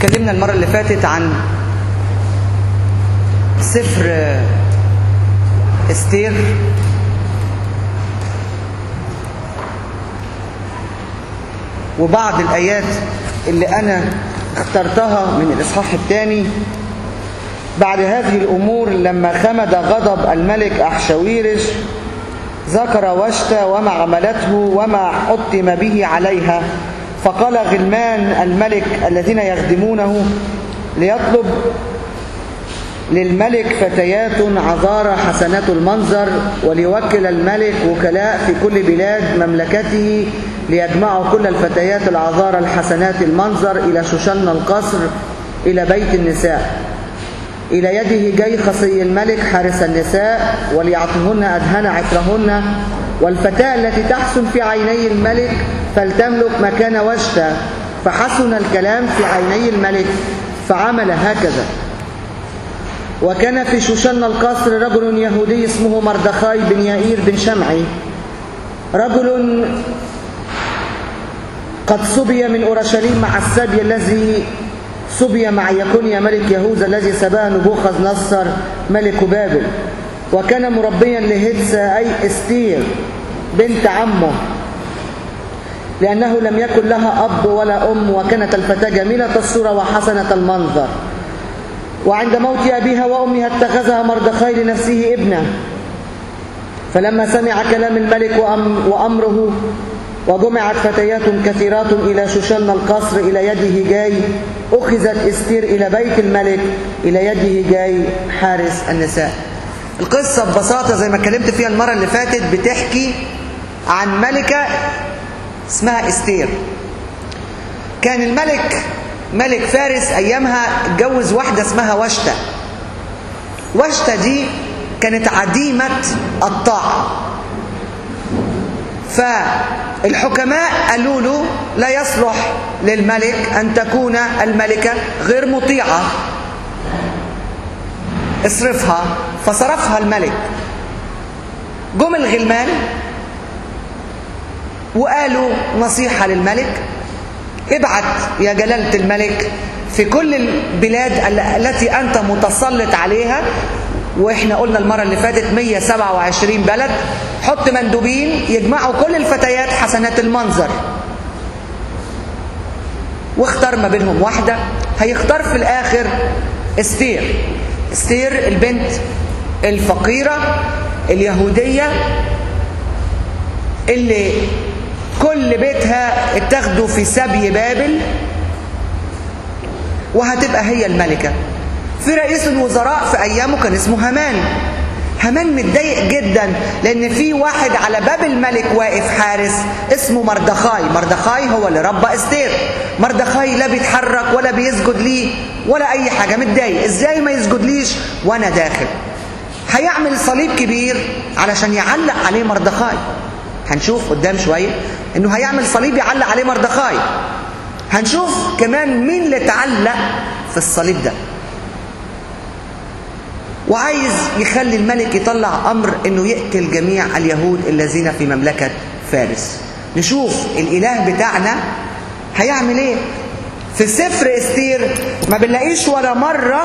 اتكلمنا المرة اللي فاتت عن سفر استير، وبعض الآيات اللي أنا اخترتها من الإصحاح الثاني. بعد هذه الأمور لما خمد غضب الملك أحشويرش ذكر وشتى وما عملته وما حطم به عليها، فقال غلمان الملك الذين يخدمونه ليطلب للملك فتيات عذارى حسنات المنظر، وليوكل الملك وكلاء في كل بلاد مملكته ليجمعوا كل الفتيات العذارى الحسنات المنظر إلى شوشن القصر إلى بيت النساء، إلى يده جاي خصي الملك حارس النساء، وليعطهن أدهن عطرهن، والفتاة التي تحسن في عيني الملك فلتملك مكان وشتى. فحسن الكلام في عيني الملك فعمل هكذا. وكان في شوشن القصر رجل يهودي اسمه مردخاي بن يائير بن شمعي، رجل قد سبي من أورشليم مع السبي الذي سبي مع يكونيا ملك يهوذا الذي سباه نبوخذ نصر ملك بابل، وكان مربيا لهدسة أي استير بنت عمه، لأنه لم يكن لها أب ولا أم، وكانت الفتاة جميلة الصورة وحسنة المنظر. وعند موت أبيها وأمها اتخذها مردخاي لنفسه ابنه. فلما سمع كلام الملك وأمره وجمعت فتيات كثيرات إلى شوشن القصر إلى يده جاي، أخذت استير إلى بيت الملك إلى يده جاي حارس النساء. القصة ببساطة زي ما اتكلمت فيها المرة اللي فاتت بتحكي عن ملكة اسمها استير. كان الملك ملك فارس أيامها اتجوز واحدة اسمها وشتى. وشتى دي كانت عديمة الطاعة، فالحكماء قالوا له لا يصلح للملك أن تكون الملكة غير مطيعة، اصرفها. فصرفها الملك. جم الغلمان وقالوا نصيحة للملك: ابعت يا جلالة الملك في كل البلاد التي أنت متسلط عليها، وإحنا قلنا المرة اللي فاتت 127 بلد، حط مندوبين يجمعوا كل الفتيات حسنات المنظر، واختار ما بينهم واحدة. هيختار في الآخر استير. استير البنت الفقيرة اليهودية اللي كل بيتها اتاخدوا في سبي بابل، وهتبقى هي الملكة. في رئيس الوزراء في أيامه كان اسمه هامان. هامان متضايق جدا لأن في واحد على باب الملك واقف حارس اسمه مردخاي. مردخاي هو اللي ربى استير. مردخاي لا بيتحرك ولا بيسجد ليه ولا أي حاجة، متضايق إزاي ما يسجدليش وأنا داخل. هيعمل صليب كبير علشان يعلق عليه مردخاي. هنشوف قدام شوية إنه هيعمل صليب يعلق عليه مردخاي. هنشوف كمان مين اللي تعلق في الصليب ده. وعايز يخلي الملك يطلع أمر إنه يقتل جميع اليهود الذين في مملكة فارس. نشوف الإله بتاعنا هيعمل إيه. في سفر استير ما بنلاقيش ولا مرة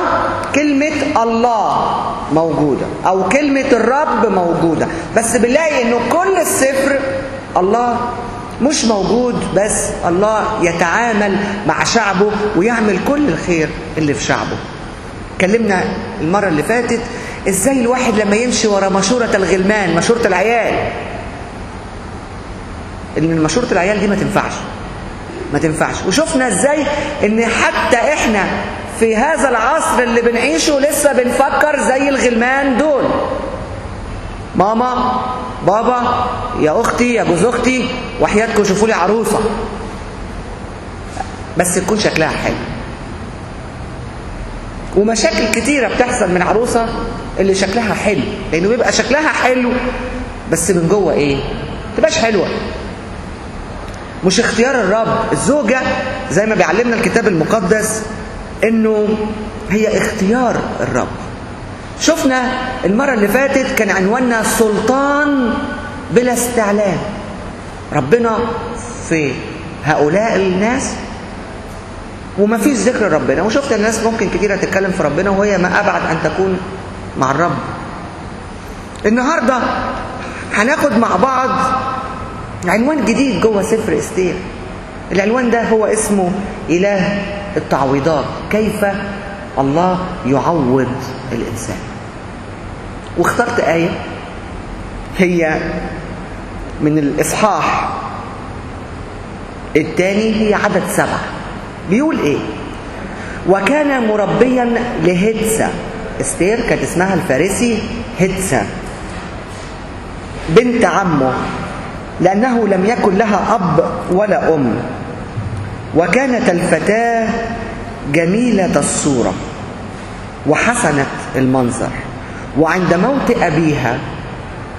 كلمة الله موجودة أو كلمة الرب موجودة، بس بنلاقي إنه كل السفر الله مش موجود، بس الله يتعامل مع شعبه ويعمل كل الخير اللي في شعبه. اتكلمنا المرة اللي فاتت ازاي الواحد لما يمشي ورا مشورة الغلمان، مشورة العيال، ان مشورة العيال دي ما تنفعش، ما تنفعش. وشفنا ازاي ان حتى احنا في هذا العصر اللي بنعيشه لسه بنفكر زي الغلمان دول. ماما، بابا، يا اختي، يا جوز اختي، وحياتكم شوفوا لي عروسة بس تكون شكلها حلو. ومشاكل كتيرة بتحصل من عروسة اللي شكلها حلو، لأنه بيبقى شكلها حلو بس من جوه إيه؟ تبقاش حلوة. مش اختيار الرب. الزوجة زي ما بيعلمنا الكتاب المقدس إنه هي اختيار الرب. شفنا المرة اللي فاتت كان عنواننا سلطان بلا استعلام. ربنا في هؤلاء الناس ومفيش ذكر ربنا. وشفت الناس ممكن كتيرة تتكلم في ربنا وهي ما أبعد أن تكون مع الرب. النهاردة هناخد مع بعض عنوان جديد جوه سفر استير. العنوان ده هو اسمه إله التعويضات، كيف الله يعوض الإنسان. واخترت آية هي من الإصحاح الثاني، هي عدد 7، بيقول إيه؟ وكان مربيا لهدسة. استير كانت اسمها الفارسي هدسة، بنت عمه، لأنه لم يكن لها أب ولا أم، وكانت الفتاة جميلة الصورة وحسنة المنظر، وعند موت أبيها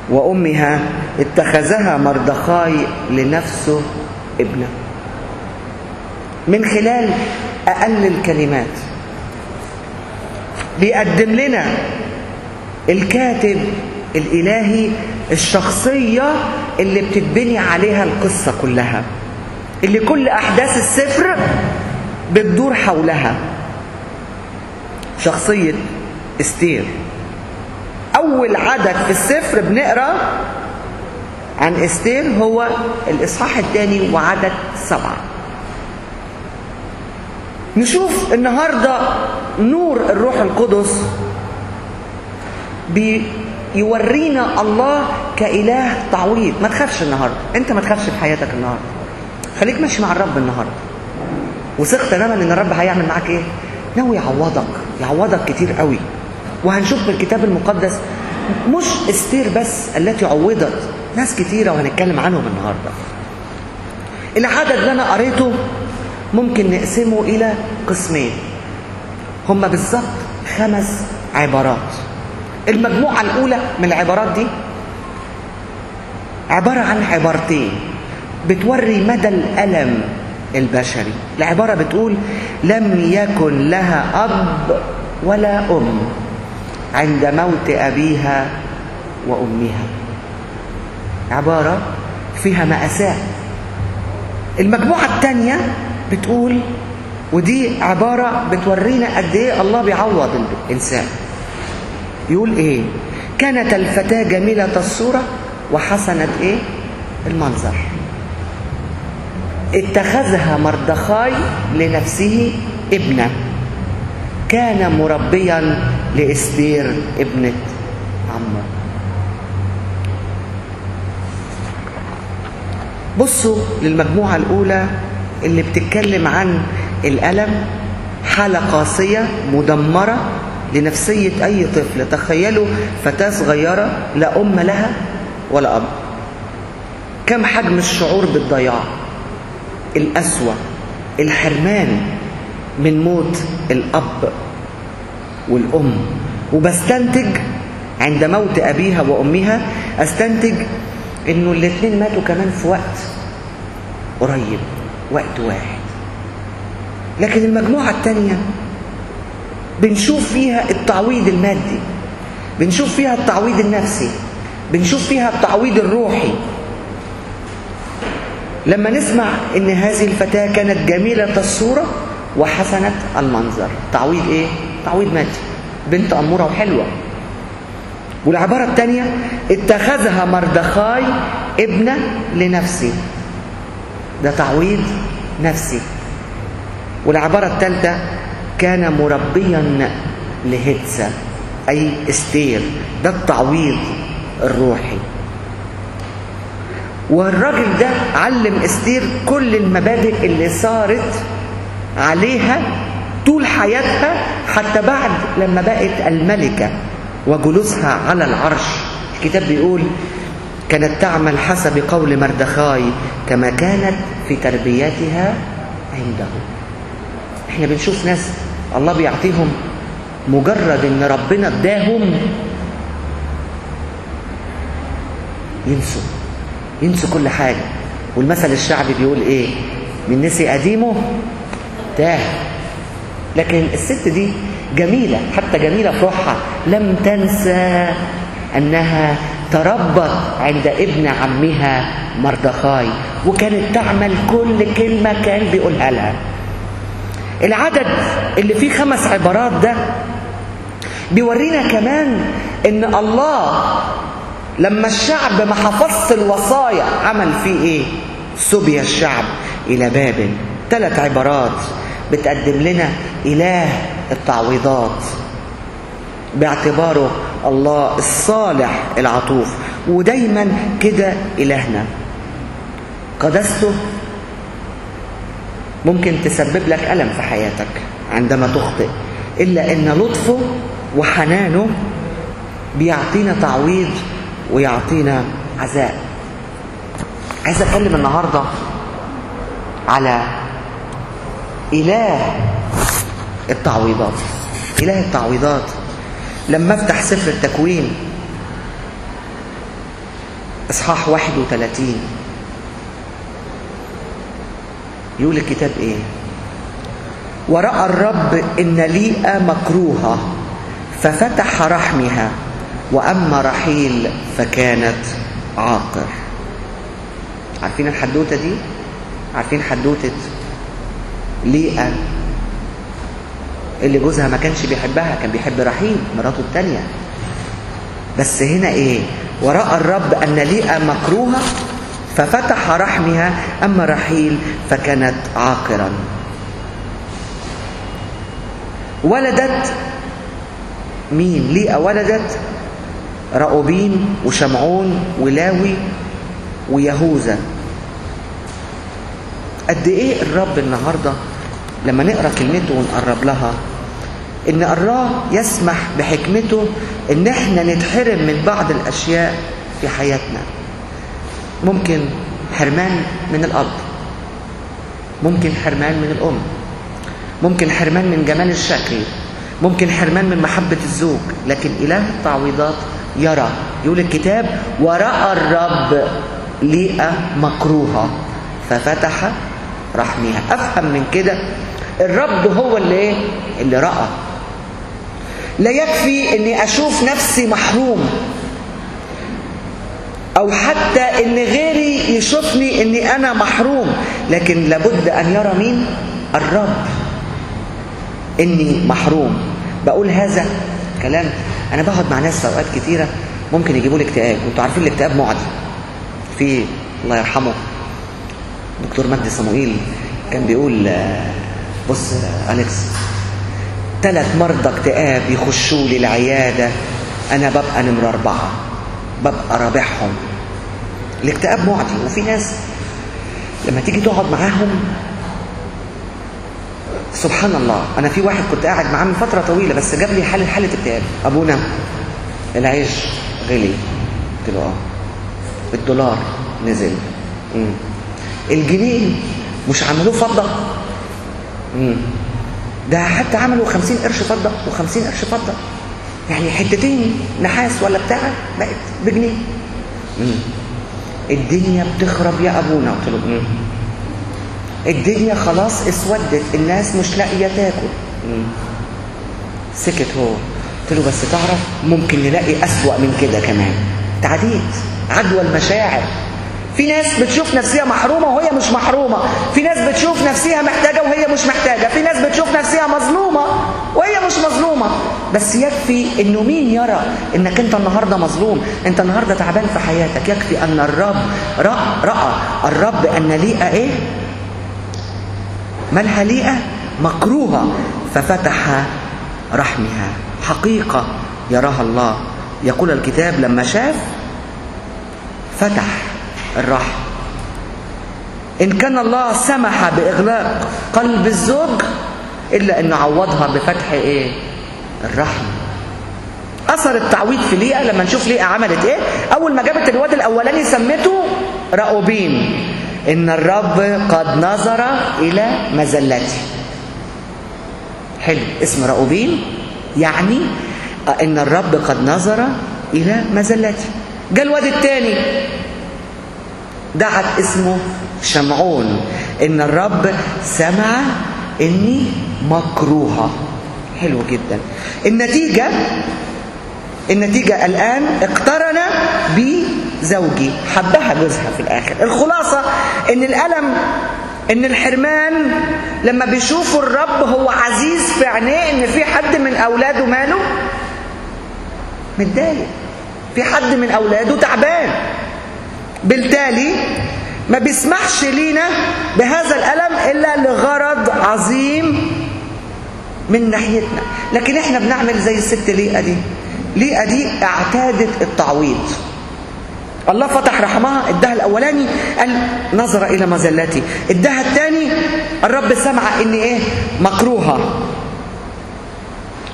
وأمها اتخذها مردخاي لنفسه ابنه. من خلال أقل الكلمات بيقدم لنا الكاتب الإلهي الشخصية اللي بتتبني عليها القصة كلها، اللي كل أحداث السفر بتدور حولها، شخصية استير. أول عدد في السفر بنقرأ عن استير هو الإصحاح الثاني وعدد 7. نشوف النهاردة نور الروح القدس بيورينا الله كإله تعويض. ما تخافش النهاردة، أنت ما تخافش في حياتك النهاردة، خليك ماشي مع الرب النهاردة، وثق تماما إن الرب هيعمل معاك إيه؟ ناوي يعوضك، يعوضك كتير قوي. وهنشوف من الكتاب المقدس مش استير بس التي عوضت، ناس كتيرة وهنتكلم عنهم النهاردة. العدد اللي أنا قريته ممكن نقسمه إلى قسمين، هما بالظبط 5 عبارات. المجموعة الأولى من العبارات دي عبارة عن عبارتين بتوري مدى الألم البشري. العبارة بتقول لم يكن لها أب ولا أم عند موت أبيها وأمها. عبارة فيها مأساة. المجموعة الثانية بتقول، ودي عبارة بتورينا قد إيه الله بيعوض الإنسان، يقول إيه؟ كانت الفتاة جميلة الصورة وحسنة إيه؟ المنظر. اتخذها مردخاي لنفسه ابنة، كان مربيا لإستير ابنة عمه. بصوا للمجموعة الأولى اللي بتتكلم عن الألم، حالة قاسية مدمرة لنفسية أي طفل. تخيلوا فتاة صغيرة لا أم لها ولا أب، كم حجم الشعور بالضياع، القسوة، الحرمان من موت الأب والأم. وبستنتج عند موت أبيها وأمها، أستنتج إنه الاثنين ماتوا كمان في وقت قريب، وقت واحد. لكن المجموعة الثانية بنشوف فيها التعويض المادي، بنشوف فيها التعويض النفسي، بنشوف فيها التعويض الروحي. لما نسمع إن هذه الفتاة كانت جميلة الصورة وحسنة المنظر، تعويض إيه؟ تعويض مادي، بنت أمورة وحلوة. والعبارة الثانية اتخذها مردخاي ابنة لنفسه، ده تعويض نفسي. والعبارة الثالثة كان مربيا لهدسة أي استير، ده التعويض الروحي. والراجل ده علم استير كل المبادئ اللي صارت عليها طول حياتها، حتى بعد لما بقت الملكة وجلوسها على العرش. الكتاب بيقول كانت تعمل حسب قول مردخاي كما كانت في تربيتها عنده. احنا بنشوف ناس الله بيعطيهم مجرد ان ربنا اداهم ينسوا كل حاجة. والمثل الشعبي بيقول ايه؟ من نسي قديمه تاه. لكن الست دي جميلة، حتى جميلة في روحها، لم تنسى أنها تربت عند ابن عمها مردخاي، وكانت تعمل كل كلمة كان بيقولها لها. العدد اللي فيه 5 عبارات ده بيورينا كمان إن الله لما الشعب ما حفظش الوصايا عمل فيه إيه؟ سبي الشعب إلى بابل. 3 عبارات بتقدم لنا إله التعويضات باعتباره الله الصالح العطوف، ودايما كده إلهنا. قداسته ممكن تسبب لك ألم في حياتك عندما تخطئ، إلا إن لطفه وحنانه بيعطينا تعويض ويعطينا عزاء. عايز أتكلم النهاردة على إله التعويضات. إله التعويضات. لما افتح سفر التكوين إصحاح 31 يقول الكتاب إيه؟ ورأى الرب إن ليئة مكروهة ففتح رحمها، وأما رحيل فكانت عاقر. عارفين الحدوتة دي؟ عارفين حدوتة ليئة اللي جوزها ما كانش بيحبها، كان بيحب رحيل مراته التانية. بس هنا ايه؟ ورأى الرب أن ليئة مكروهة ففتح رحمها، أما رحيل فكانت عاقرا. ولدت مين؟ ليئة ولدت رأوبين وشمعون ولاوي ويهوذا. قد ايه الرب النهارده لما نقرا كلمته ونقرب لها، ان الله يسمح بحكمته ان احنا نتحرم من بعض الاشياء في حياتنا. ممكن حرمان من الاب، ممكن حرمان من الام، ممكن حرمان من جمال الشكل، ممكن حرمان من محبة الزوج، لكن إله التعويضات يرى. يقول الكتاب ورأى الرب ليئة مكروهة ففتح رحمها. أفهم من كده الرب هو اللي إيه؟ اللي رأى. لا يكفي إني أشوف نفسي محروم، أو حتى إن غيري يشوفني إني أنا محروم، لكن لابد أن يرى مين؟ الرب إني محروم. بقول هذا كلام، أنا بقعد مع ناس في أوقات كتيرة ممكن يجيبوا لي اكتئاب، وأنتوا عارفين الاكتئاب معدي. في الله يرحمه دكتور مجدي صموئيل كان بيقول بص أليكس، 3 مرضى اكتئاب يخشوا لي العيادة أنا ببقى نمرة 4، ببقى رابعهم. الاكتئاب معدي، وفي ناس لما تيجي تقعد معاهم سبحان الله. أنا في واحد كنت قاعد معاه من فترة طويلة، بس جاب لي حالة اكتئاب. أبونا العيش غلي، قلت له الدولار نزل، الجنيه مش عملوه فضة، ده حتى عملوا 50 قرش فضة و50 قرش فضة، يعني حتتين نحاس ولا بتاع بقت بجنيه. الدنيا بتخرب يا أبونا، قلت له الدنيا خلاص اسودت، الناس مش لاقيه تاكل. سكت هو. قلت له بس تعرف ممكن نلاقي أسوأ من كده كمان. تعديد عدوى المشاعر. في ناس بتشوف نفسها محرومة وهي مش محرومة، في ناس بتشوف نفسها محتاجة وهي مش محتاجة، في ناس بتشوف نفسها مظلومة وهي مش مظلومة. بس يكفي انه مين يرى انك انت النهاردة مظلوم، انت النهاردة تعبان في حياتك. يكفي ان الرب رأى الرب ان ليئة ايه؟ مالها ليئة؟ مكروهة ففتح رحمها. حقيقة يراها الله. يقول الكتاب لما شاف فتح الرحم. إن كان الله سمح بإغلاق قلب الزوج إلا أنه عوضها بفتح إيه؟ الرحم. أثر التعويض في ليئة لما نشوف ليئة عملت إيه؟ أول ما جابت الواد الأولاني سمته رأوبين، إن الرب قد نظر إلى مذلتي. حلو اسم رأوبين، يعني إن الرب قد نظر إلى مذلتي. جاء الواد الثاني دعت اسمه شمعون، إن الرب سمع إني مكروهة. حلو جدا. النتيجة الآن اقترن بزوجي، حبها جوزها في الآخر. الخلاصة إن الألم، إن الحرمان لما بيشوفوا الرب هو عزيز في عينيه ان في حد من اولاده ماله متضايق، في حد من اولاده تعبان. بالتالي ما بيسمحش لينا بهذا الألم إلا لغرض عظيم من ناحيتنا. لكن احنا بنعمل زي الست ليئة دي. ليئة دي اعتادت التعويض. الله فتح رحمها، اداها الاولاني قال نظر الى مذلتي، اداها الثاني الرب سمع اني ايه مكروهة،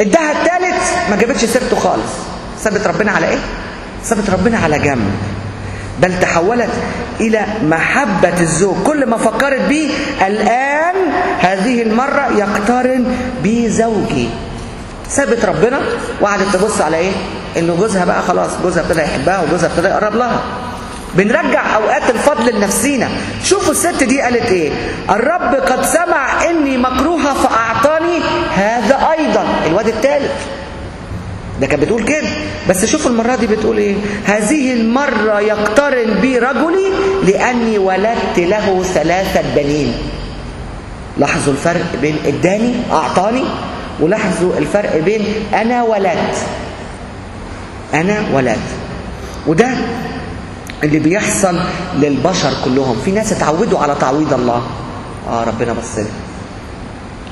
اداها الثالث ما جابتش سيرته خالص، سابت ربنا على ايه؟ سابت ربنا على جنب، بل تحولت الى محبة الزوج. كل ما فكرت بيه الان هذه المرة يقترن بزوجي. سابت ربنا وقعدت تبص على ايه؟ انه جوزها بقى خلاص، جوزها ابتدى يحبها وجوزها ابتدى يقرب لها. بنرجع اوقات الفضل لنفسينا. شوفوا الست دي قالت ايه؟ الرب قد سمع اني مكروهة فاعطاني هذا ايضا. الواد الثالث ده كانت بتقول كده، بس شوفوا المرة دي بتقول ايه؟ هذه المرة يقترن بي رجلي لاني ولدت له 3 بنين. لاحظوا الفرق بين اداني اعطاني، ولاحظوا الفرق بين انا ولدت. انا ولدت. وده اللي بيحصل للبشر كلهم. في ناس اتعودوا على تعويض الله. ربنا بصلي،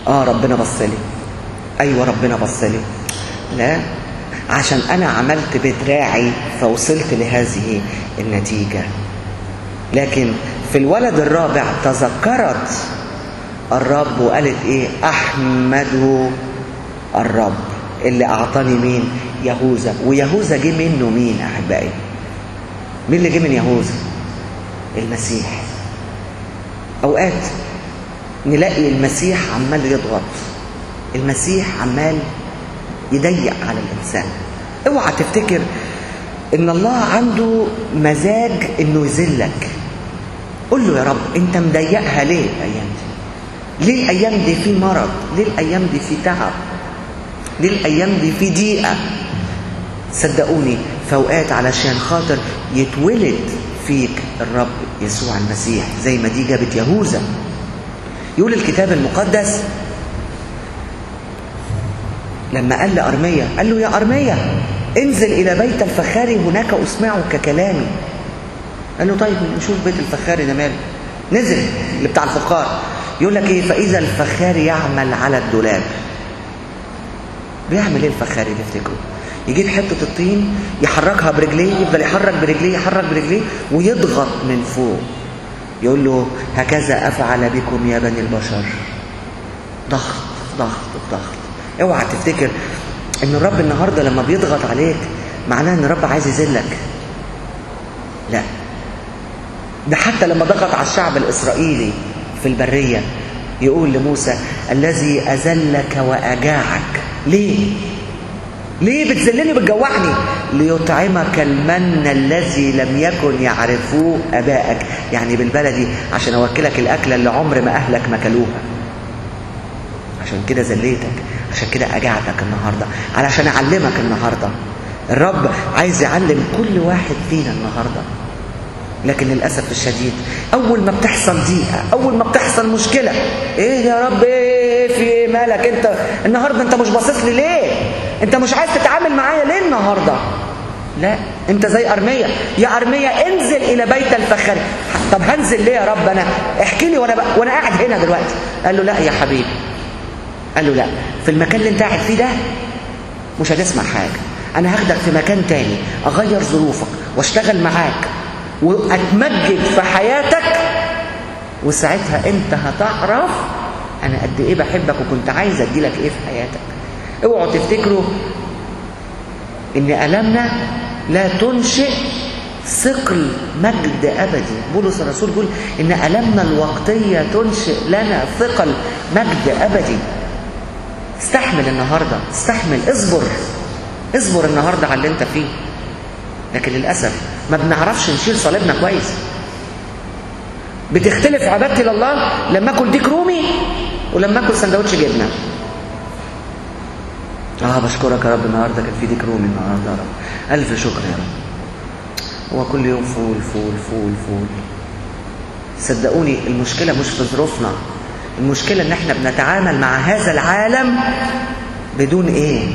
ربنا بصلي، ايوه ربنا بصلي. لا، عشان انا عملت بدراعي فوصلت لهذه النتيجة. لكن في الولد الرابع تذكرت الرب وقالت ايه؟ احمده الرب اللي اعطاني مين؟ يهوذا. ويهوذا جه منه مين احبائي؟ مين اللي جه من يهوذا؟ المسيح. اوقات نلاقي المسيح عمال يضغط، المسيح عمال يضيق على الانسان. اوعى تفتكر ان الله عنده مزاج انه يذلك. قول له يا رب انت مضيقها ليه الايام دي؟ ليه الايام دي في مرض؟ ليه الايام دي في تعب؟ ليه الايام دي في ضيقه؟ صدقوني فوقات علشان خاطر يتولد فيك الرب يسوع المسيح، زي ما دي جابت يهوذا. يقول الكتاب المقدس لما قال لأرميا، قال له يا أرميا انزل إلى بيت الفخاري هناك أسمعك كلامي. قال له طيب نشوف بيت الفخاري ده ماله. نزل اللي بتاع الفخار، يقول لك ايه؟ فإذا الفخاري يعمل على الدولاب. بيعمل ايه الفخاري تفتكروا؟ يجيب حتة الطين يحركها برجليه، يفضل يحرك برجليه يحرك برجليه ويضغط من فوق. يقول له هكذا أفعل بكم يا بني البشر. ضغط ضغط ضغط. اوعى تفتكر ان الرب النهارده لما بيضغط عليك معناه ان الرب عايز يذلك. لا، ده حتى لما ضغط على الشعب الاسرائيلي في البرية يقول لموسى الذي اذلك واجاعك. ليه؟ ليه بتذلني وبتجوعني؟ ليطعمك المن الذي لم يكن يعرفوه ابائك. يعني بالبلدي عشان اوكلك الاكلة اللي عمر ما اهلك ما كلوها. عشان كده ذليتك، عشان كده اجعتك النهارده، علشان اعلمك النهارده. الرب عايز يعلم كل واحد فينا النهارده. لكن للاسف الشديد اول ما بتحصل ضيقه، اول ما بتحصل مشكلة، ايه يا رب ايه في ايه مالك انت النهارده؟ انت مش باصص لي ليه؟ انت مش عايز تتعامل معايا ليه النهارده؟ لا، انت زي ارميا. يا ارميا انزل الى بيت الفخاري. طب هنزل ليه يا رب؟ انا احكي لي وانا قاعد هنا دلوقتي. قال له لا يا حبيبي، قال له لا، في المكان اللي انت قاعد فيه ده مش هتسمع حاجة. انا هاخدك في مكان تاني، اغير ظروفك واشتغل معاك واتمجد في حياتك، وساعتها انت هتعرف انا قد ايه بحبك وكنت عايز اديلك ايه في حياتك. اوعوا تفتكروا ان ألمنا لا تنشئ ثقل مجد ابدي. بولس الرسول بيقول ان ألمنا الوقتية تنشئ لنا ثقل مجد ابدي. استحمل النهارده، استحمل، اصبر، اصبر النهارده على اللي انت فيه. لكن للاسف ما بنعرفش نشيل صليبنا كويس. بتختلف عبادتي لله لما اكل ديك رومي ولما اكل سندوتش جبنه. بشكرك يا رب النهارده كان في ديك رومي النهارده يا رب، الف شكر يا رب. هو كل يوم فول فول فول فول. صدقوني المشكلة مش في ظروفنا، المشكلة ان احنا بنتعامل مع هذا العالم بدون ايه؟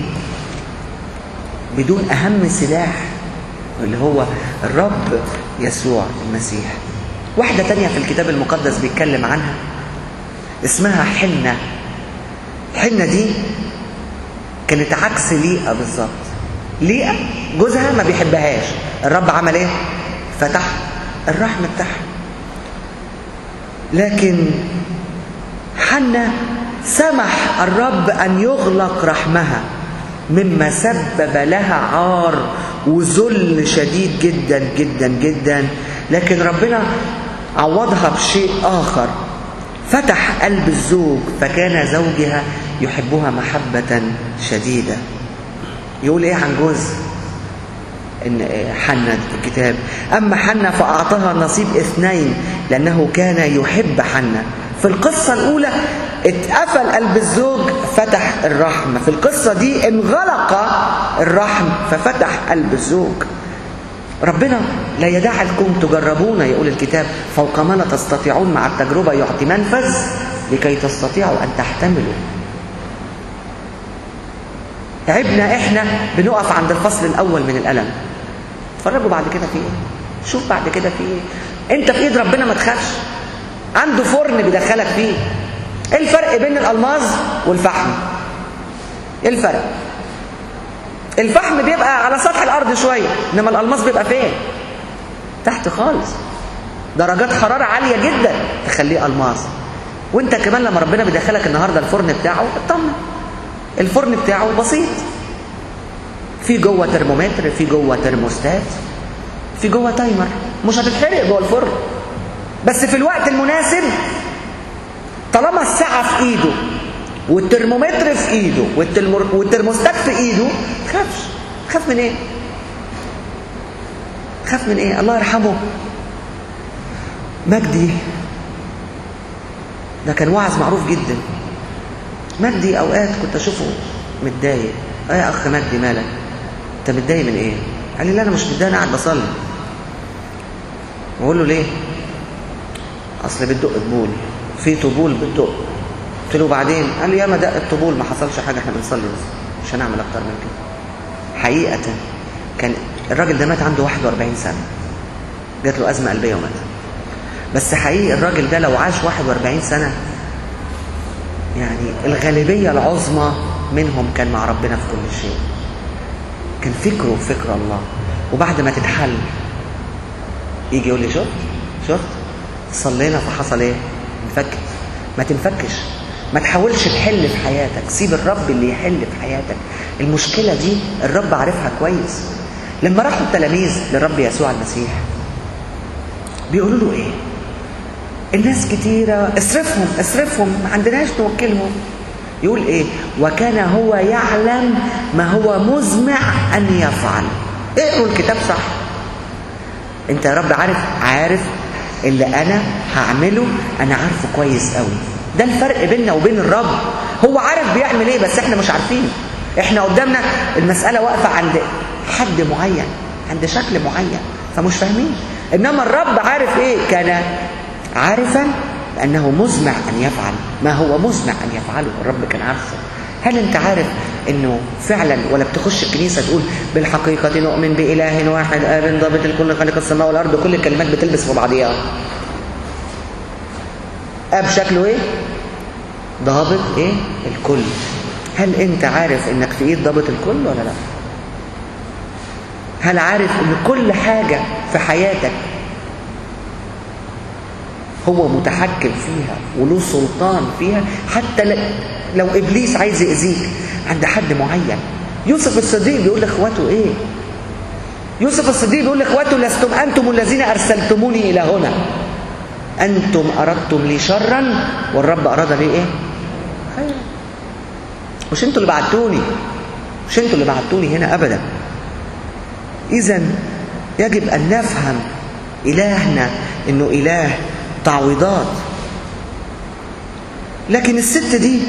بدون اهم سلاح اللي هو الرب يسوع المسيح. واحدة تانية في الكتاب المقدس بيتكلم عنها اسمها حنة. حنة دي كانت عكس ليئة بالظبط. ليئة جوزها ما بيحبهاش، الرب عمل ايه؟ فتح الرحم بتاعها. لكن حنة سمح الرب أن يغلق رحمها، مما سبب لها عار وذل شديد جدا جدا جدا. لكن ربنا عوضها بشيء آخر، فتح قلب الزوج فكان زوجها يحبها محبة شديدة. يقول ايه عن جوز إن حنة في الكتاب؟ أما حنة فأعطاها نصيب 2 لأنه كان يحب حنة. في القصة الأولى اتقفل قلب الزوج فتح الرحم، في القصة دي انغلق الرحم ففتح قلب الزوج. ربنا لا يدعكم تجربون، يقول الكتاب، فوق ما لا تستطيعون، مع التجربة يعطي منفذ لكي تستطيعوا أن تحتملوا. تعبنا احنا بنقف عند الفصل الأول من الألم. اتفرجوا بعد كده في ايه، شوف بعد كده في ايه. انت في ايد ربنا ما تخافش، عنده فرن بيدخلك فيه. ايه الفرق بين الألماظ والفحم؟ ايه الفرق؟ الفحم بيبقى على سطح الأرض شوية، إنما الألماس بيبقى فين؟ تحت خالص، درجات حرارة عالية جدا تخليه ألماس. وانت كمان لما ربنا بيدخلك النهاردة الفرن بتاعه، اطمن، الفرن بتاعه بسيط، في جوه ترمومتر، في جوه ترموستات، في جوه timer، مش هتتحرق جوه الفرن، بس في الوقت المناسب. طالما الساعة في ايده والترمومتر في ايده والترموستات في ايده، تخافش. خاف من ايه؟ خاف من ايه؟ الله يرحمه مجدي، ده كان وعظ معروف جدا. مجدي اوقات كنت اشوفه متضايق. يا اخ مجدي مالك؟ انت متضايق من ايه؟ قال لي لا انا مش متضايق، انا قاعد بصلي. بقول له ليه؟ اصل بتدق طبول، في طبول بتدق. قلت له بعدين؟ قال لي يا ما دق الطبول ما حصلش حاجة، احنا بنصلي بس، مش هنعمل اكتر من كده. حقيقة كان الراجل ده مات عنده 41 سنة، جات له ازمة قلبية ومات. بس حقيقي الراجل ده لو عاش 41 سنة، يعني الغالبية العظمى منهم كان مع ربنا في كل شيء، كان فكرة فكر الله. وبعد ما تتحل يجي يقول لي شفت صلينا فحصل ايه؟ انفكت. ما تنفكش، ما تحاولش تحل في حياتك، سيب الرب اللي يحل في حياتك. المشكلة دي الرب عارفها كويس. لما راحوا التلاميذ للرب يسوع المسيح بيقولوا له ايه؟ الناس كتيرة، اصرفهم اصرفهم، ما عندناش نوكلهم. يقول ايه؟ وكان هو يعلم ما هو مزمع ان يفعل. اقروا الكتاب صح. انت يا رب عارف اللي انا هعمله، انا عارفه كويس قوي. ده الفرق بيننا وبين الرب، هو عارف بيعمل ايه بس احنا مش عارفين. احنا قدامنا المسألة واقفة عند حد معين، عند شكل معين، فمش فاهمين. انما الرب عارف ايه؟ كان عارفا انه مزمع ان يفعل ما هو مزمع ان يفعله. الرب كان عارفه. هل انت عارف انه فعلا؟ ولا بتخش الكنيسة تقول بالحقيقة نؤمن بإله واحد آب ضابط الكل خالق السماء والارض، كل الكلمات بتلبس في بعضيها. اب شكله ايه؟ ضابط ايه؟ الكل. هل انت عارف انك في ايد ضابط الكل ولا لا؟ هل عارف ان كل حاجة في حياتك هو متحكم فيها وله سلطان فيها؟ حتى لو ابليس عايز يأذيك عند حد معين. يوسف الصديق بيقول لاخواته ايه؟ يوسف الصديق بيقول لاخواته لستم انتم الذين ارسلتموني الى هنا، انتم اردتم لي شرا والرب اراد لي ايه؟ خيرا. مش انتوا اللي بعتوني، مش انتوا اللي بعتوني هنا ابدا. اذا يجب ان نفهم الهنا انه اله تعويضات. لكن الست دي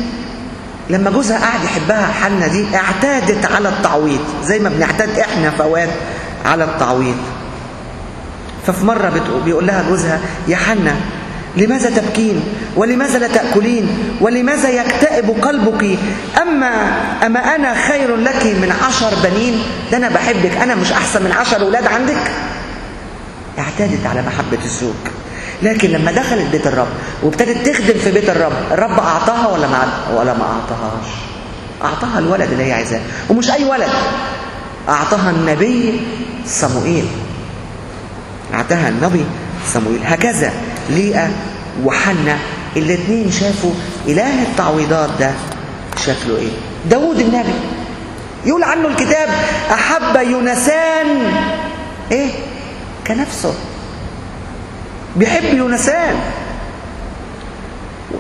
لما جوزها قعد يحبها، حنة دي اعتادت على التعويض زي ما بنعتاد احنا في اوقات على التعويض. ففي مرة بيقول لها جوزها يا حنة لماذا تبكين؟ ولماذا لا تأكلين؟ ولماذا يكتئب قلبك؟ أما أنا خير لك من 10 بنين؟ ده أنا بحبك، أنا مش أحسن من 10 أولاد عندك؟ اعتادت على محبة الزوج. لكن لما دخلت بيت الرب وابتدت تخدم في بيت الرب، الرب أعطاها ولا ما أعطاهاش؟ أعطاها الولد اللي هي عايزاه، ومش أي ولد، أعطاها النبي صموئيل. أعطاها النبي صموئيل. هكذا ليئة وحنة الاثنين شافوا إله التعويضات ده شكله إيه. داود النبي يقول عنه الكتاب أحب يونسان إيه؟ كنفسه. بيحب يونسان.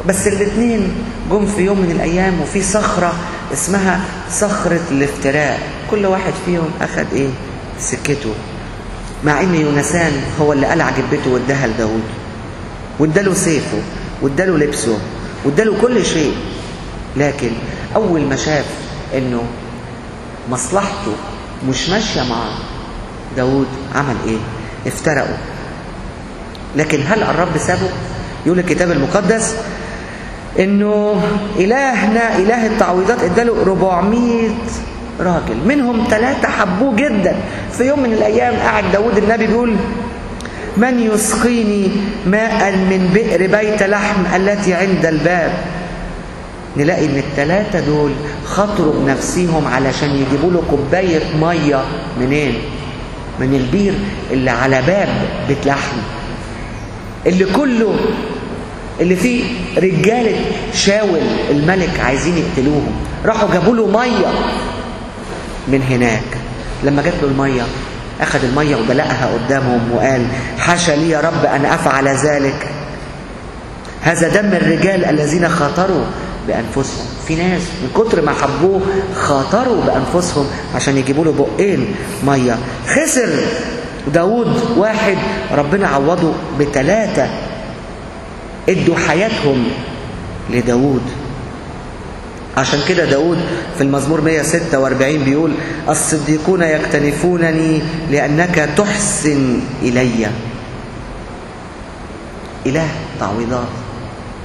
بس الاثنين جم في يوم من الأيام وفي صخرة اسمها صخرة الافتراء، كل واحد فيهم أخذ إيه؟ سكته. مع إن يونسان هو اللي قلع جبته واداها لداود، واداله سيفه واداله لبسه واداله كل شيء، لكن أول ما شاف إنه مصلحته مش ماشية مع داود عمل إيه؟ افترقوا. لكن هل الرب سابه؟ يقول الكتاب المقدس إنه إلهنا إله التعويضات اداله 400 راجل، منهم 3 حبوه جدا. في يوم من الأيام قعد داود النبي بيقول من يسقيني ماء من بئر بيت لحم التي عند الباب؟ نلاقي ان ال3 دول خاطروا بنفسهم علشان يجيبوا له كوباية مية منين؟ من البير اللي على باب بيت لحم، اللي كله اللي فيه رجاله شاول الملك عايزين يقتلوهم. راحوا جابوا له مية من هناك. لما جات له المية أخذ المية ودلقها قدامهم وقال حاشا لي يا رب أن أفعل ذلك، هذا دم الرجال الذين خاطروا بأنفسهم. في ناس من كتر ما حبوه خاطروا بأنفسهم عشان يجيبوا له بقين مية. خسر داود 1، ربنا عوضه ب3 ادوا حياتهم لداود. عشان كده داود في المزمور 146 بيقول الصديقون يكتنفونني لأنك تحسن إلي. إله تعويضات.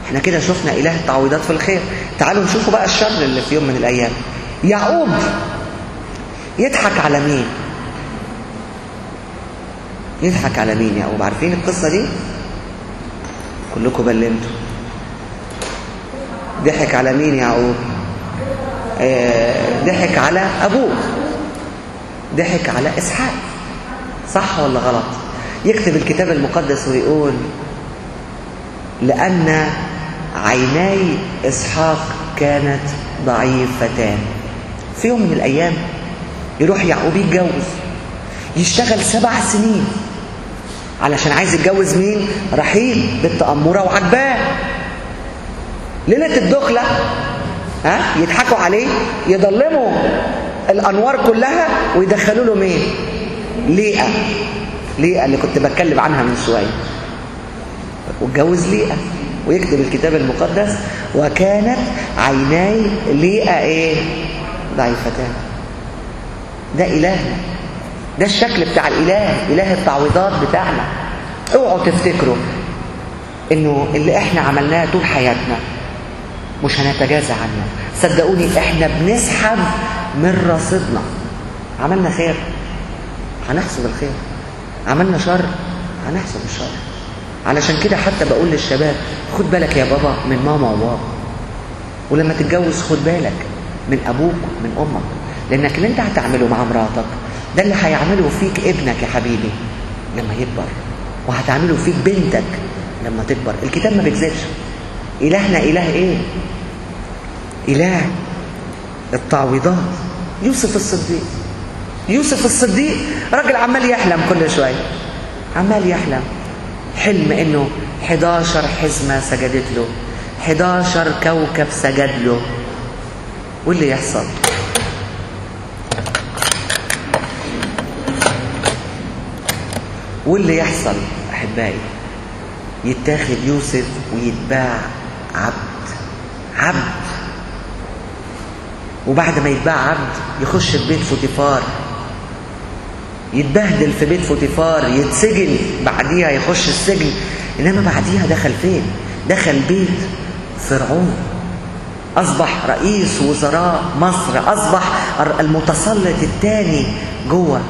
احنا كده شفنا إله تعويضات في الخير، تعالوا نشوفوا بقى الشر اللي في يوم من الأيام. يعقوب يضحك على مين؟ يضحك على مين يعقوب؟ عارفين القصة دي؟ كلكم بلمتوا. ضحك على مين يعقوب؟ ضحك على أبوه، ضحك على إسحاق. صح ولا غلط؟ يكتب الكتاب المقدس ويقول لأن عيناي إسحاق كانت ضعيفتان. في يوم من الأيام يروح يعقوب يتجوز، يشتغل 7 سنين علشان عايز يتجوز مين؟ رحيل بنت أمورة وعجباه. ليلة الدخلة يضحكوا عليه، يضلموا الأنوار كلها ويدخلوا له مين؟ ليئة. ليئة اللي كنت بتكلم عنها من شوية. واتجوز ليئة، ويكتب الكتاب المقدس وكانت عيناي ليئة ايه؟ ضعيفتان. ده إلهنا، ده الشكل بتاع الإله، إله التعويضات بتاعنا. اوعوا تفتكروا انه اللي احنا عملناه طول حياتنا مش هنتجازى عنه. صدقوني احنا بنسحب من رصيدنا. عملنا خير هنحصد الخير، عملنا شر هنحصد الشر. علشان كده حتى بقول للشباب خد بالك يا بابا من ماما وبابا، ولما تتجوز خد بالك من ابوك من امك، لانك اللي انت هتعمله مع مراتك ده اللي هيعمله فيك ابنك يا حبيبي لما يكبر، وهتعمله فيك بنتك لما تكبر. الكتاب ما بيكذبش. إلهنا إله إيه؟ إله التعويضات. يوسف الصديق، يوسف الصديق راجل عمال يحلم كل شوية، عمال يحلم حلم إنه 11 حزمة سجدت له، 11 كوكب سجد له. واللي يحصل؟ واللي يحصل أحبائي يتاخد يوسف ويتباع عبد، عبد. وبعد ما يتباع عبد يخش في بيت فوتيفار، يتبهدل في بيت فوتيفار، يتسجن، بعديها يخش السجن، إنما بعديها دخل فين؟ دخل بيت فرعون، أصبح رئيس وزراء مصر، أصبح المتسلط الثاني جوه.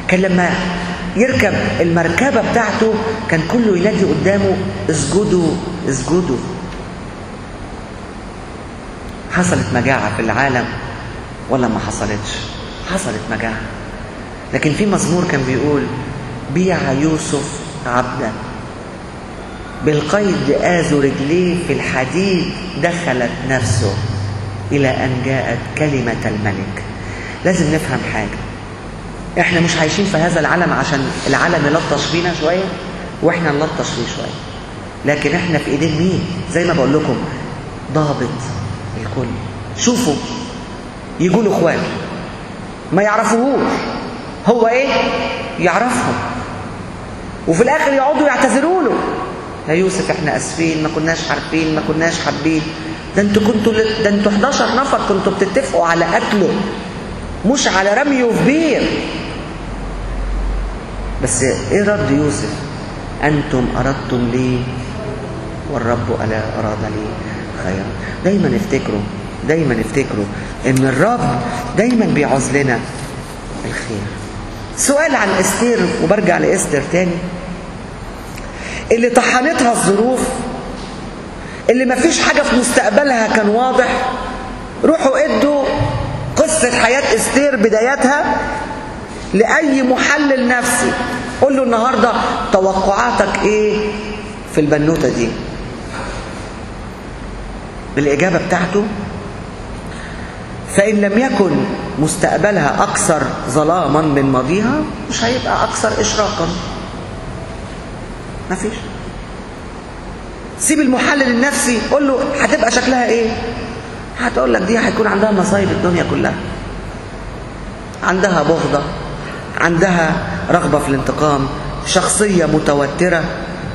كان لما يركب المركبة بتاعته كان كله ينادي قدامه اسجدوا اسجدوا. حصلت مجاعة في العالم ولا ما حصلتش؟ حصلت مجاعة. لكن في مزمور كان بيقول بيع يوسف عبدا، بالقيد آذوا رجليه، في الحديد دخلت نفسه، إلى أن جاءت كلمة الملك. لازم نفهم حاجة، احنا مش عايشين في هذا العالم عشان العالم يلطش فينا شوية واحنا نلطش فيه شوية، لكن احنا في ايدين مين؟ زي ما بقول لكم ضابط الكل. شوفوا يقولوا اخوانه ما يعرفوهوش، هو ايه؟ يعرفهم، وفي الاخر يقعدوا يعتذروا له، يا يوسف احنا اسفين، ما كناش عارفين، ما كناش حابين، ده انتوا كنتوا، ده انتوا 11 نفر كنتوا بتتفقوا على قتله مش على رميه في بير. بس ايه رد يوسف؟ انتم اردتم لي والرب الا اراد لي خيرا. دايما افتكروا، دايما افتكروا ان الرب دايما بيعوز لنا الخير. سؤال عن استير، وبرجع لاستير تاني، اللي طحنتها الظروف، اللي مفيش حاجة في مستقبلها كان واضح. روحوا ادوا قصة حياة استير بدايتها لأي محلل نفسي، قول له النهاردة توقعاتك ايه في البنوتة دي؟ بالإجابة بتاعته فإن لم يكن مستقبلها أكثر ظلاما من ماضيها مش هيبقى أكثر إشراقا. مفيش. سيب المحلل النفسي، قول له هتبقى شكلها ايه؟ هتقول لك دي هيكون عندها مصايب الدنيا كلها، عندها بغضة، عندها رغبة في الانتقام، شخصية متوترة.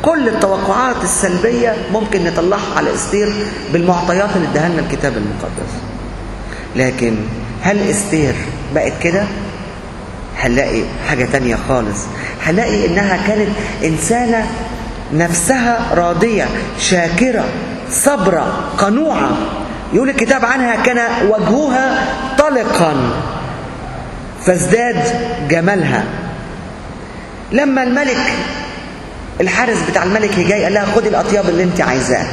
كل التوقعات السلبية ممكن نطلعها على استير بالمعطيات اللي اداها لنا الكتاب المقدس. لكن هل استير بقت كده؟ هنلاقي حاجة تانية خالص. هنلاقي انها كانت انسانة نفسها راضية، شاكرة، صبرة، قنوعة. يقول الكتاب عنها كان وجهها طلقا فازداد جمالها. لما الملك، الحارس بتاع الملك جاي قال لها خدي الأطياب اللي انت عايزاه،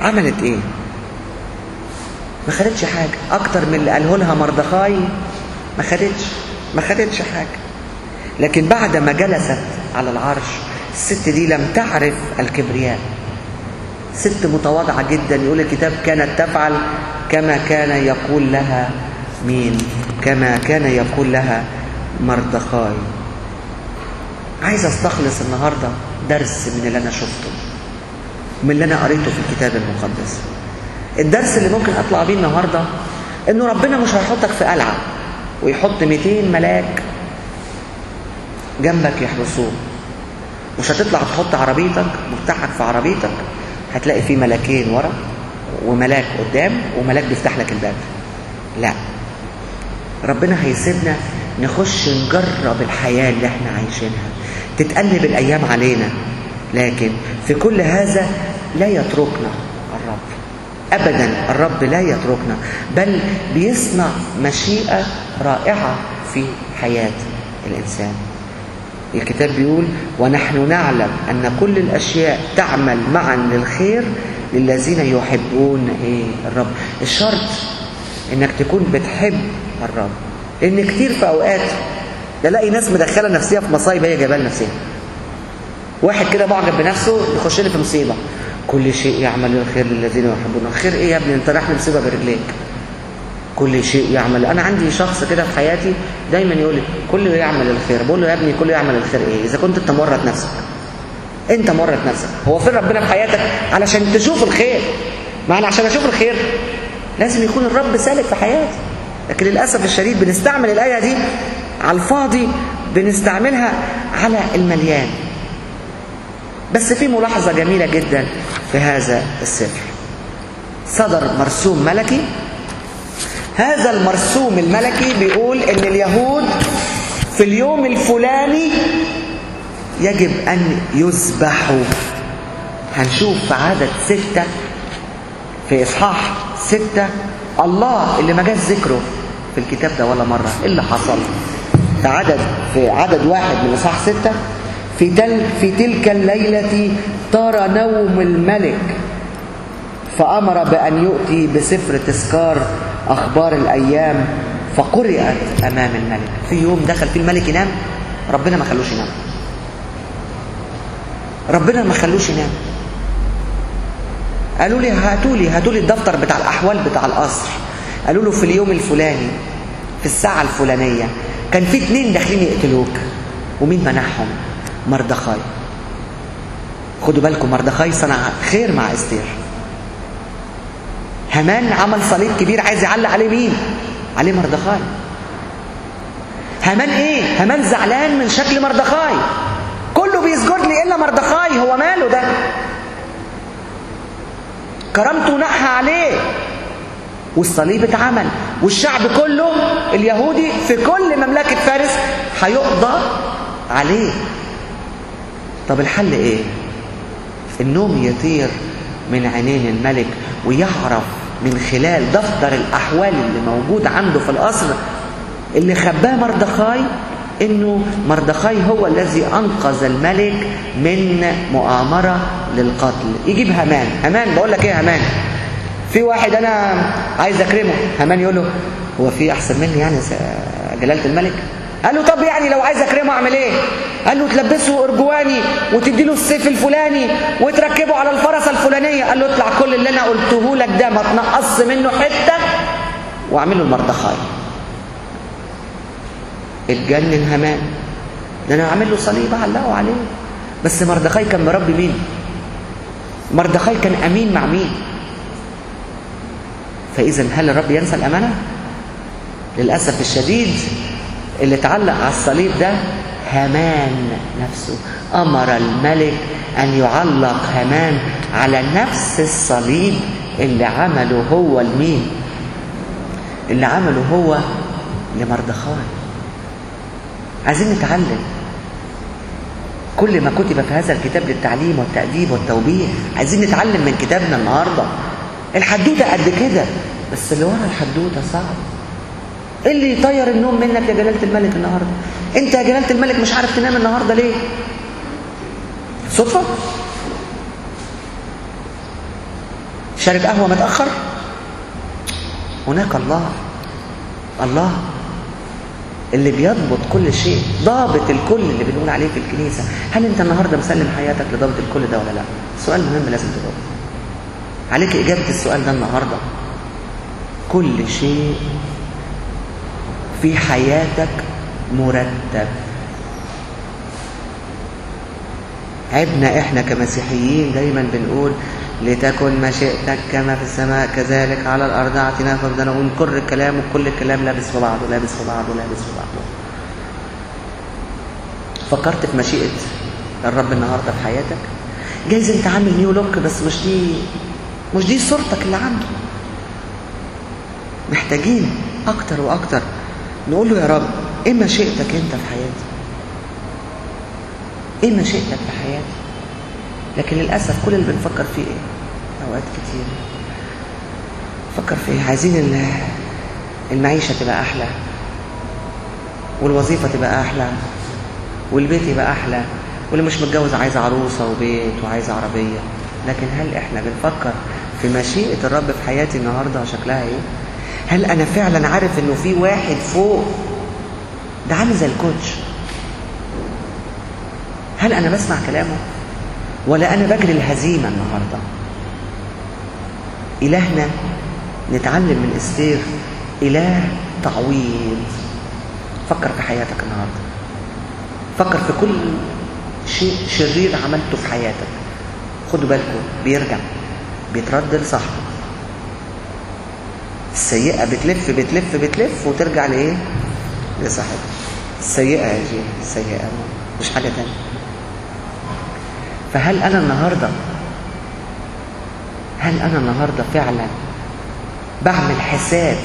عملت ايه؟ ما خدتش حاجة اكتر من اللي قاله لها مردخاي، ما خدتش حاجة. لكن بعد ما جلست على العرش الست دي لم تعرف الكبرياء، ست متواضعة جدا. يقول الكتاب كانت تفعل كما كان يقول لها مين؟ كما كان يقول لها مردخاي. عايز استخلص النهاردة درس من اللي أنا شفته، من اللي أنا قريته في الكتاب المقدس. الدرس اللي ممكن أطلع بيه النهاردة إنه ربنا مش هيحطك في قلعة ويحط 200 ملاك جنبك يحرسوه. مش هتطلع تحط عربيتك، مفتاحك في عربيتك، هتلاقي فيه ملاكين ورا وملاك قدام وملاك بيفتح لك الباب. لا، ربنا هيسيبنا نخش نجرب الحياة اللي احنا عايشينها، تتقلب الأيام علينا، لكن في كل هذا لا يتركنا الرب أبدا. الرب لا يتركنا، بل بيصنع مشيئة رائعة في حياة الإنسان. الكتاب بيقول ونحن نعلم أن كل الأشياء تعمل معا للخير للذين يحبون إيه؟ الرب. الشرط إنك تكون بتحب الرب، لأن كتير في أوقات تلاقي ناس مدخلة نفسها في مصايب هي جايبها لنفسها. واحد كده معجب بنفسه يخش لي في مصيبة، كل شيء يعمل الخير للذين يحبون. الخير إيه يا ابني؟ أنت رايح لمصيبة برجليك. كل شيء يعمل. أنا عندي شخص كده في حياتي دايما يقول لي كله يعمل الخير، بقول له يا ابني كله يعمل الخير إيه؟ إذا كنت أنت مورط نفسك، أنت مورط نفسك. هو فين ربنا في حياتك علشان تشوف الخير؟ ما أنا عشان أشوف الخير لازم يكون الرب سالك في حياتي. لكن للأسف الشديد بنستعمل الآية دي على الفاضي، بنستعملها على المليان. بس في ملاحظة جميلة جدا في هذا السفر. صدر مرسوم ملكي. هذا المرسوم الملكي بيقول إن اليهود في اليوم الفلاني يجب أن يذبحوا. هنشوف في عدد 6 في إصحاح 6 الله اللي ما جاش ذكره في الكتاب ده ولا مرة. إيه اللي حصل؟ في عدد 1 من إصحاح 6: في تلك الليلة طار نوم الملك، فأمر بأن يؤتي بسفر تذكار أخبار الأيام فقرأت أمام الملك. في يوم دخل فيه الملك ينام، ربنا ما خلوش ينام. ربنا ما خلوش ينام. قالوا لي هاتوا لي الدفتر بتاع الأحوال بتاع القصر. قالوا له في اليوم الفلاني في الساعة الفلانية كان في 2 داخلين يقتلوك. ومين منعهم؟ مردخاي. خدوا بالكم، مردخاي صنع خير مع استير. هامان عمل صليب كبير عايز يعلق عليه مين؟ عليه مردخاي. هامان ايه؟ هامان زعلان من شكل مردخاي، كله بيسجد لي الا مردخاي، هو ماله ده؟ كرامته نحى عليه. والصليب اتعمل، والشعب كله اليهودي في كل مملكة فارس هيقضى عليه. طب الحل ايه؟ النوم يطير من عينين الملك، ويعرف من خلال دفتر الأحوال اللي موجود عنده في القصر اللي خباه مردخاي، إنه مردخاي هو الذي أنقذ الملك من مؤامرة للقتل. يجيب هامان. هامان بقول لك إيه يا هامان، في واحد أنا عايز أكرمه. هامان يقول له هو في أحسن مني يعني جلالة الملك؟ قال له طب يعني لو عايز أكرمه أعمل إيه؟ قال له تلبسه أرجواني وتدي له السيف الفلاني وتركبه على الفرسة الفلانية. قال له اطلع كل اللي أنا قلته لك ده ما تنقص منه حتة واعمله لمردخاي. اتجنن هامان، ده أنا هعمل له صليب أعلقه عليه. بس مردخاي كان مربي مين؟ مردخاي كان أمين مع مين؟ فإذا هل الرب ينسى الأمانة؟ للأسف الشديد اللي اتعلق على الصليب ده هامان نفسه. أمر الملك أن يعلق هامان على نفس الصليب اللي عمله هو لمين؟ اللي عمله هو لمردخاي. عايزين نتعلم كل ما كتب في هذا الكتاب للتعليم والتأديب والتوبيخ. عايزين نتعلم من كتابنا النهارده. الحدوتة قد كده، بس اللي ورا الحدوتة صعب. ايه اللي يطير النوم منك يا جلالة الملك النهارده؟ انت يا جلالة الملك مش عارف تنام النهارده ليه؟ صدفة؟ شارب قهوة متأخر؟ هناك الله، الله اللي بيضبط كل شيء، ضابط الكل اللي بنقول عليه في الكنيسة. هل انت النهارده مسلم حياتك لضابط الكل ده ولا لا؟ سؤال مهم لازم تجاوبه. عليك إجابة السؤال ده النهارده. كل شيء في حياتك مرتب. عبنا احنا كمسيحيين دايما بنقول لتكن مشيئتك كما في السماء كذلك على الارض، اعطنا خبزنا، ونكر الكلام وكل الكلام لابس في بعضه لابس في بعضه لابس في بعضه. فكرت في مشيئة الرب النهارده في حياتك؟ جايز انت عامل نيو لوك، بس مش دي صورتك اللي عنده. محتاجين اكتر واكتر نقول له يا رب ايه مشيئتك انت في حياتي؟ ايه مشيئتك في حياتي؟ لكن للاسف كل اللي بنفكر فيه ايه؟ اوقات كتير فكر في ايه؟ عايزين المعيشة تبقى احلى، والوظيفة تبقى احلى، والبيت يبقى احلى، واللي مش متجوز عايز عروسه وبيت وعايز عربية. لكن هل احنا بنفكر في مشيئة الرب في حياتي النهارده شكلها ايه؟ هل انا فعلا عارف انه في واحد فوق ده عامل زي الكوتش؟ هل انا بسمع كلامه ولا انا بجري الهزيمة النهارده؟ الهنا نتعلم من استير اله تعويض. فكر في حياتك النهارده، فكر في كل شيء شرير عملته في حياتك. خدوا بالكم بيرجع بيترد لصاحبه. السيئة بتلف بتلف بتلف وترجع لايه؟ لصاحبها. السيئة يا جي، السيئة مش حاجة تانية. فهل انا النهارده، هل انا النهارده فعلا بعمل حساب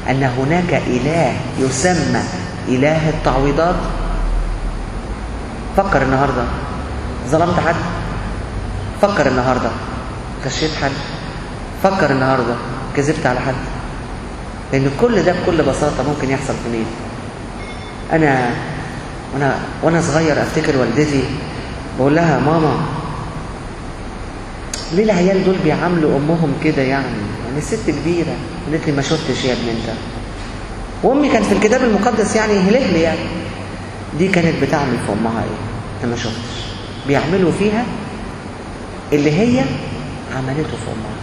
ان هناك اله يسمى اله التعويضات؟ فكر النهارده، ظلمت حد؟ فكر النهارده غشيت حد، فكر النهارده كذبت على حد، لان كل ده بكل بساطة ممكن يحصل في مين. انا وانا صغير افتكر والدتي بقول لها ماما ليه العيال دول بيعاملوا امهم كده يعني الست كبيرة. قالت لي ما شفتش يا ابني انت. وامي كانت في الكتاب المقدس يعني هلهل يعني، دي كانت بتعمل في امها ايه؟ انت ما شفتش بيعملوا فيها اللي هي عملته في امها.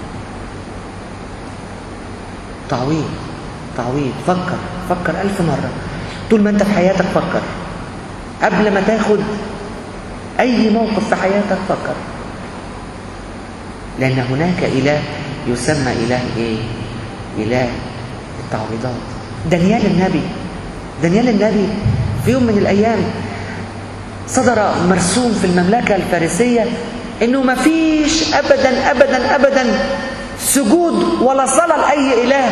تعويض، تعويض. فكر، فكر 1000 مرة طول ما انت في حياتك. فكر قبل ما تاخد اي موقف في حياتك، فكر، لان هناك اله يسمى اله ايه؟ اله التعويضات. دانيال النبي، دانيال النبي في يوم من الايام صدر مرسوم في المملكة الفارسية انه ما فيش ابدا ابدا ابدا سجود ولا صلاة لاي اله.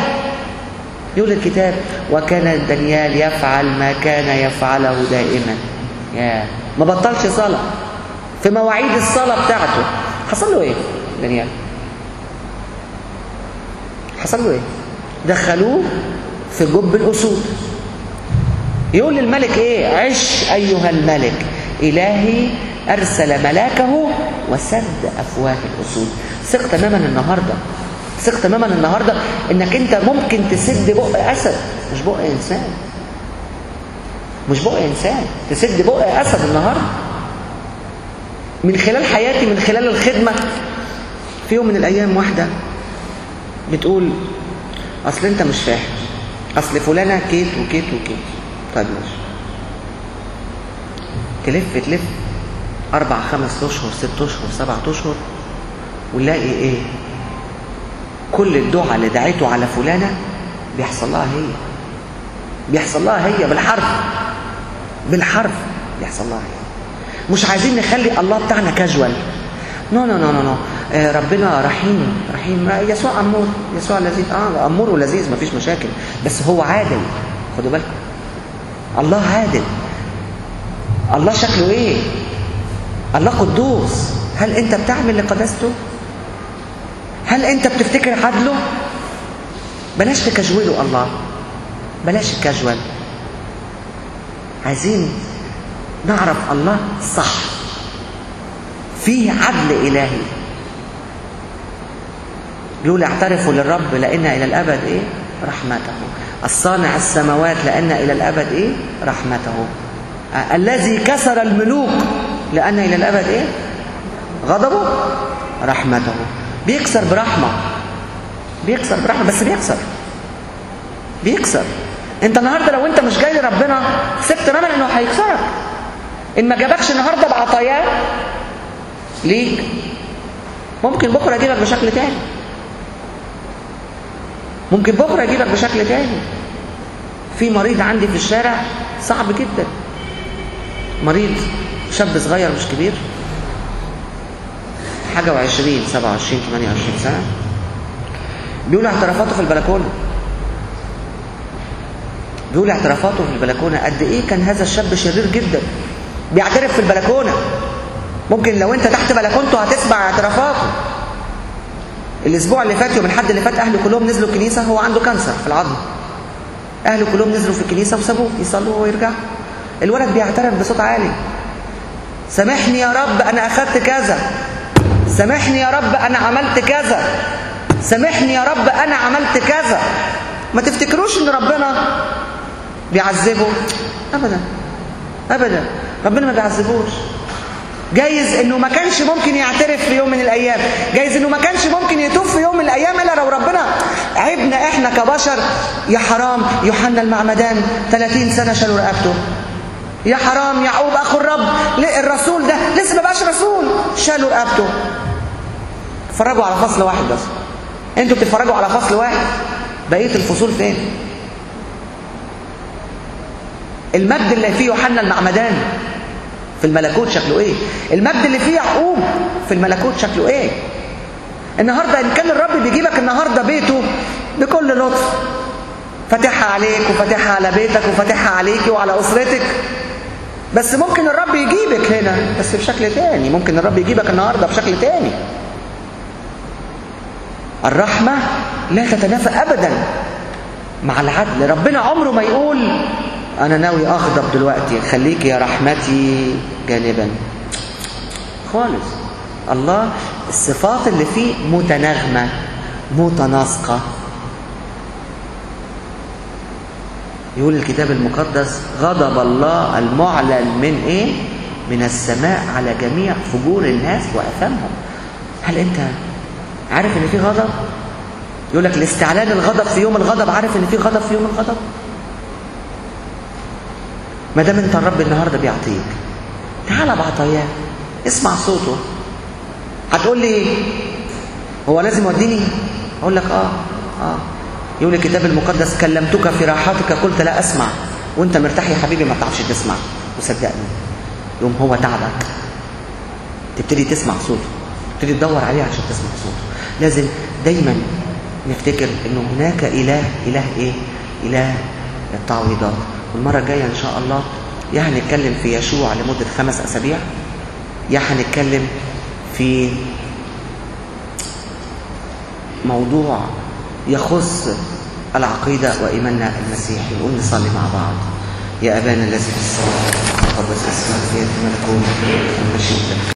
يقول الكتاب وكان دانيال يفعل ما كان يفعله دائما. يا ما بطلش صلاة في مواعيد الصلاة بتاعته. حصل له ايه دانيال؟ حصل له ايه؟ دخلوه في جب الاسود. يقول للملك ايه؟ عش ايها الملك، الهي ارسل ملاكه وسد افواه الاسود. ثق تماما النهارده، ثق تماما النهارده انك انت ممكن تسد بق اسد، مش بق انسان، مش بق انسان، تسد بق اسد النهارده. من خلال حياتي، من خلال الخدمة. في يوم من الايام واحدة بتقول اصل انت مش فاهم، اصل فلانه كيت وكيت وكيت. طيب ماشي، تلف تلف 4 5 اشهر 6 اشهر 7 اشهر، ونلاقي ايه؟ كل الدعاء اللي دعيته على فلانه بيحصل لها هي، بيحصل لها هي بالحرف، بالحرف بيحصل لها هي. مش عايزين نخلي الله بتاعنا casual. no no no no no، ربنا رحيم، رحيم. يسوع امور، يسوع لذيذ، امور ولذيذ، مفيش مشاكل، بس هو عادل. خدوا بالكم، الله عادل. الله شكله ايه؟ الله قدوس. هل انت بتعمل لقداسته؟ هل انت بتفتكر عدله؟ بلاش تكجوله الله، بلاش الكاجوال. عايزين نعرف الله صح، فيه عدل إلهي. بيقول اعترفوا للرب لأن إلى الأبد إيه؟ رحمته. الصانع السماوات لأن إلى الأبد إيه؟ رحمته. الذي كسر الملوك لأن إلى الأبد إيه؟ غضبه، رحمته. بيكسر برحمة، بيكسر برحمة، بس بيكسر، بيكسر. انت النهارده لو انت مش جاي لربنا ثق تماما انه هيكسرك. ان ما جابكش النهارده بعطاياه ليك، ممكن بكره يجيبك بشكل تاني، ممكن بكره يجيبك بشكل تاني. في مريض عندي في الشارع صعب جدا، مريض شاب صغير مش كبير، حاجة 20 27 28 سنة، بيقول اعترافاته في البلكونه، بيقول اعترافاته في البلكونه قد ايه كان هذا الشاب شرير جدا. بيعترف في البلكونه، ممكن لو انت تحت بلكونته هتسمع اعترافاته. الاسبوع اللي فات، يوم الحد اللي فات، اهله كلهم نزلوا الكنيسة، هو عنده cancer في العظم، اهله كلهم نزلوا في الكنيسة وسابوه يصلوا ويرجعوا. الولد بيعترف بصوت عالي، سامحني يا رب انا اخذت كذا، سامحني يا رب انا عملت كذا، سامحني يا رب انا عملت كذا. ما تفتكروش ان ربنا بيعذبه ابدا ابدا، ربنا ما بيعذبوش. جايز انه ما كانش ممكن يعترف في يوم من الايام، جايز انه ما كانش ممكن يتوب في يوم من الايام الا لو ربنا عبنا احنا كبشر. يا حرام يوحنا المعمدان 30 سنة شالوا رقبته، يا حرام يعقوب اخو الرب الرسول ده لسه ما بقاش رسول شالوا رقبته. اتفرجوا على فصل واحد بس، انتوا بتتفرجوا على فصل واحد، بقية الفصول فين؟ المجد اللي فيه يوحنا المعمدان في الملكوت شكله ايه؟ المجد اللي فيه يعقوب في الملكوت شكله ايه؟ النهارده ان كان الرب بيجيبك النهارده بيته بكل لطف، فاتحها عليك وفاتحها على بيتك وفاتحها عليكي وعلى اسرتك، بس ممكن الرب يجيبك هنا بس بشكل تاني، ممكن الرب يجيبك النهارده بشكل تاني. الرحمة لا تتنافى أبدا مع العدل. ربنا عمره ما يقول أنا ناوي أغضب دلوقتي، خليك يا رحمتي جانبا خالص. الله الصفات اللي فيه متناغمة متناسقة. يقول الكتاب المقدس غضب الله المعلن من إيه؟ من السماء على جميع فجور الناس وأثامهم. هل أنت عارف إن في غضب؟ يقول لك لاستعلان الغضب في يوم الغضب. عارف إن في غضب في يوم الغضب؟ ما دام أنت الرب النهارده بيعطيك، تعال بعطاياه، اسمع صوته. هتقول لي هو لازم يوديني؟ أقول لك آه. يقول الكتاب المقدس كلمتك في راحتك قلت لا أسمع. وأنت مرتاح يا حبيبي ما تعرفش تسمع، وصدقني يوم هو تعبك تبتدي تسمع صوته، تبتدي تدور عليه عشان تسمع صوته. لازم دايما نفتكر إنه هناك إله، إله إيه؟ إله التعويضات. والمرة الجاية إن شاء الله يا هنتكلم في يشوع لمدة 5 أسابيع، يا هنتكلم في موضوع يخص العقيدة وإيماننا المسيحي. نقوم نصلي مع بعض. يا أبانا الذي في السماء، تقدس اسمك، ليأتي ملكوتك، مشيئتك.